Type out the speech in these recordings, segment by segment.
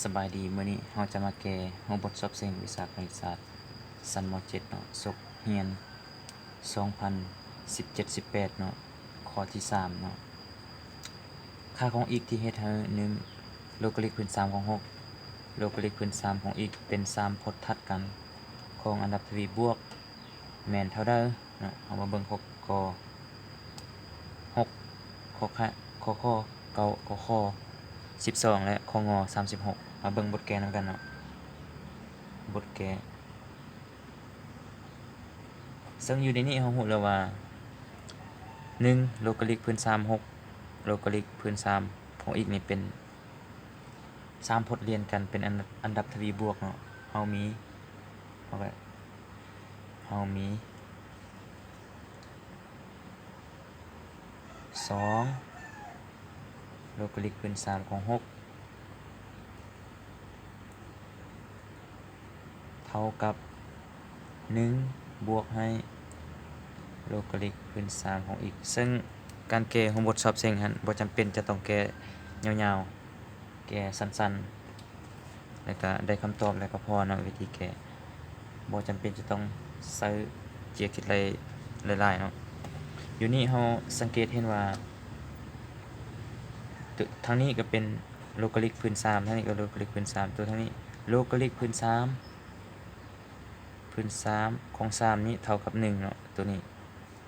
ສະບາຍດີ, ມື້ນີ້ເຮົາຈະມາແກ້ຮູບບົດສອບເສັງວິຊາຄະນິດສາດຊັ້ນ ມໍເຈັດ ເນາະ, ສົກຮຽນສອງພັນສິບເຈັດ ສິບແປດ ເນາະ, ຂໍ້ທີສາມ ເນາະ. ຄ່າຂອງ x ທີ່ເຮັດໃຫ້ ໜຶ່ງ ໂລກາລິກພື້ນສາມຂອງຫົກ ໂລກາລິກພື້ນສາມຂອງ x ເປັນສາມພົດຖັດກັນຂອງອັນດັບທະວີບວກ ແມ່ນເທົ່າໃດເນາະ? ເຮົາມາເບິ່ງຂໍ້ ຂໍ້ຫົກ ຂໍ້ຂະ ຂໍ້ ຂໍ້ ຂໍ້ ຂໍ້ ຂໍ້ ຂໍ້ ສິບສອງ ແລະ ຂໍ້ ງ ສາມສິບຫົກ. ມາເບິ່ງບົດແກ້ນຳກັນເນາະ, ບົດແກ້. ເຊິ່ງຢູ່ໃນນີ້ເຮົາຮູ້ແລ້ວວ່າ ໜຶ່ງ ໂລກາລິກພື້ນສາມ ຫົກ ໂລກາລິກພື້ນສາມຂອງ x ນີ້ເປັນ ສາມພົດລຽນກັນເປັນອັນ ອັນດັບທະວີບວກເນາະ. ເຮົາມີ ເຮົາກະ ເຮົາມີ ສອງ ໂລກາລິກພື້ນສາມຂອງຫົກ ເທົ່າກັບ ໜຶ່ງ ບວກໃຫ້ໂລກາລິກພື້ນສາມຂອງ x. ເຊິ່ງການແກ້ຮູບບົດສອບເສັງຫັ້ນ ບໍ່ຈຳເປັນຈະຕ້ອງແກ້ຍາວໆ, ແກ້ສັ້ນໆ ແລ້ວກະໄດ້ຄຳຕອບແລ້ວກະພໍເນາະ, ວິທີແກ້. ບໍ່ຈຳເປັນຈະຕ້ອງໃຊ້ເຈ້ຍຄິດໄລ່ຫຼາຍໆເນາະ. ຢູ່ນີ້ເຮົາສັງເກດເຫັນວ່າ ໂຕທາງນີ້ກະເປັນໂລກາລິກພື້ນສາມ, ທາງນີ້ກະໂລກາລິກພື້ນສາມ, ໂຕທາງນີ້ໂລກາລິກພື້ນສາມ ພື້ນສາມຂອງສາມນີ້ເທົ່າກັບໜຶ່ງເນາະ, ໂຕນີ້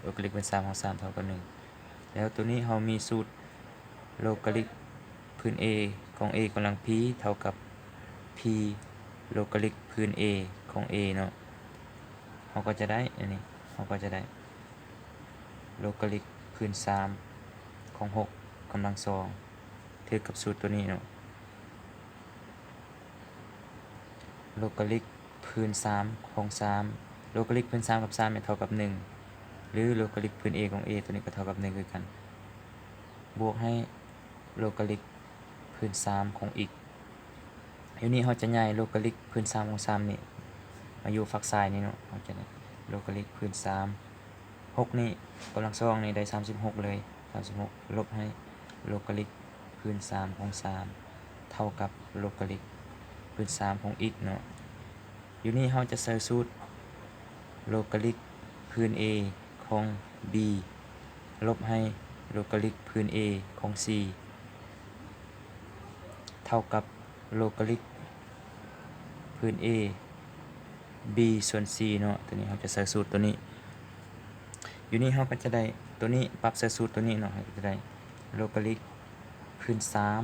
ໂລກາລິກພື້ນສາມຂອງສາມເທົ່າກັບໜຶ່ງ. ແລ້ວໂຕນີ້ເຮົາມີສູດໂລກາລິກພື້ນ a ຂອງ a ກຳລັງ p ເທົ່າກັບ p ໂລກາລິກພື້ນ a ຂອງ a ເນາະ. ເຮົາກະຈະໄດ້ ອັນນີ້ ເຮົາກະຈະໄດ້ໂລກາລິກພື້ນສາມຂອງຫົກກຳລັງສອງ ຖືກກັບສູດໂຕນີ້ເນາະ. ໂລກາລິກພື້ນສາມຂອງສາມ ໂລກາລິກພື້ນສາມກັບສາມແມ່ນເທົ່າກັບໜຶ່ງ ຫຼື ໂລກາລິກພື້ນ a ຂອງ a ໂຕນີ້ກະເທົ່າກັບໜຶ່ງຄືກັນ ບວກໃຫ້ໂລກາລິກພື້ນສາມຂອງ x. ຢູ່ນີ້ເຮົາຈະຍ້າຍໂລກາລິກພື້ນສາມຂອງສາມນີ້ມາຢູ່ຟາກຊ້າຍນີ້ເນາະ, ເຮົາຈະໄດ້ໂລກາລິກພື້ນສາມ ຫົກນີ້ກຳລັງສອງນີ້ໄດ້ສາມສິບຫົກເລີຍ, ສາມສິບຫົກລົບໃຫ້ໂລກາລິກພື້ນສາມຂອງສາມ ເທົ່າກັບໂລກາລິກພື້ນສາມຂອງ x ເນາະ. ຢູ່ນີ້ເຮົາຈະໃສ່ສູດໂລກາລິກພື້ນ a ຂອງ b ລົບໃຫ້ໂລກາລິກພື້ນ a ຂອງ c ເທົ່າກັບໂລກາລິກພື້ນ a b ສ່ວນ c ເນາະ. ໂຕນີ້ເຮົາຈະໃສ່ສູດໂຕນີ້, ຢູ່ນີ້ເຮົາກະຈະໄດ້ໂຕນີ້ ປັບໃສ່ສູດໂຕນີ້ເນາະ, ເຮົາກະຈະໄດ້ໂລກາລິກພື້ນສາມ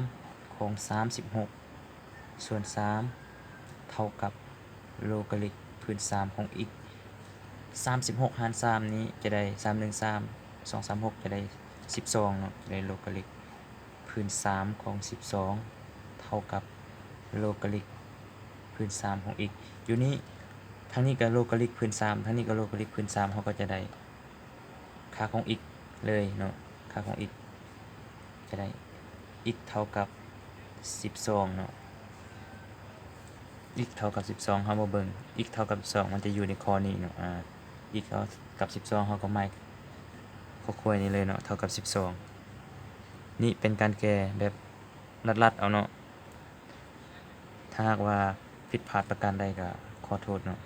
ຂອງສາມສິບຫົກສ່ວນສາມ ເທົ່າກັບໂລກາລິກພື້ນສາມຂອງ x. ສາມສິບຫົກຫານສາມນີ້ຈະໄດ້ສາມໜຶ່ງສາມ ສອງສາມຫົກ ຈະໄດ້ສິບສອງເນາະ, ຈະໄດ້ໂລກາລິກພື້ນສາມຂອງສິບສອງ ເທົ່າກັບໂລກາລິກພື້ນສາມຂອງ x. ຢູ່ນີ້ ທາງນີ້ກະໂລກາລິກພື້ນສາມ ທາງນີ້ກະໂລກາລິກພື້ນສາມ ເຮົາກະຈະໄດ້ຄ່າຂອງ x ເລີຍເນາະ, ຄ່າຂອງ x ຈະໄດ້ x ເທົ່າກັບສິບສອງເນາະ, x ເທົ່າກັບສິບສອງ. ເຮົາມາເບິ່ງ x ເທົ່າກັບສິບສອງ ມັນຈະຢູ່ໃນຂໍ້ນີ້ເນາະ, ອາ x ເທົ່າກັບສິບສອງ ເຮົາກະໝາຍຂໍ້ຄວາຍນີ້ເລີຍເນາະ, ເທົ່າກັບສິບສອງ. ນີ້ເປັນການແກ້ແບບລັດໆເອົາເນາະ, ຖ້າຫາກວ່າຜິດພາດປະການໃດກະຂໍໂທດເນາະ.